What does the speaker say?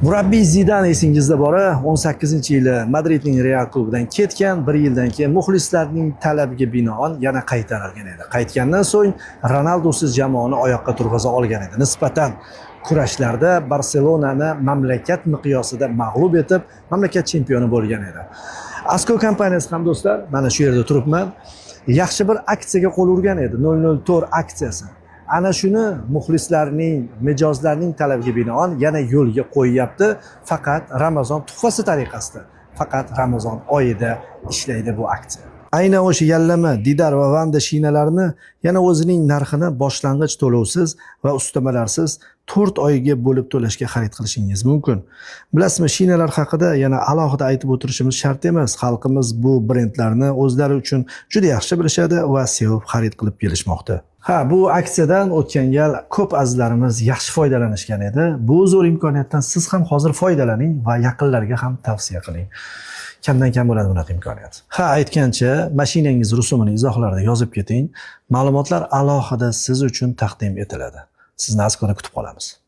Murabbiy Zidan esingizda bori, 18-yili Madridning Real klubidan ketgan, bir yildan keyin muxlislarning talabiga binoan yana qaytarilgan edi. Qaytgandan so'ng Ronaldosiz jamoani oyoqqa turg'iza olgan edi. Nisbatan kurashlarda Barselonani mamlakat miqyosida mag'lub etib, mamlakat chempioni bo'lgan edi. Asko kompaniyasi ham, do'stlar, mana shu yerda turibman. Yaxshi bir aksiyaga qo'l urgan edi, 004 aksiyasi. Ana shuni muxlislarning, mijozlarning talabiga binoan yana yo'lga qo'yyapti, faqat Ramazon tuhfasi tariqasida. Faqat Ramazon oyida ishlaydi bu aksiya. Aynan o'sha yallama Didar va Vanda shinalarini yana o'zining narxini boshlang'ich to'lovsiz va ustamalarsiz 4 oyga bo'lib to'lashga xarid qilishingiz mumkin. Bilasizmi, shinalar haqida yana alohida aytib o'tirishimiz shart emas. Xalqimiz bu brendlarni o'zlari uchun juda yaxshi bilishadi va sevib xarid qilib kelishmoqda. Ha, bu aksiyadan o'tgan gal ko'p azizlarimiz yaxshi foydalanishgan edi. Bu zo'r imkoniyatdan siz ham hozir foydalaning va yaqinlarga ham tavsiya qiling. Kamdan kam bo'ladi bunaqa imkoniyat. Ha, aytgancha, mashinangiz rusumini izohlarda yozib keting. Ma'lumotlar alohida siz uchun taqdim etiladi. Sizni Askoda kutib qolamiz.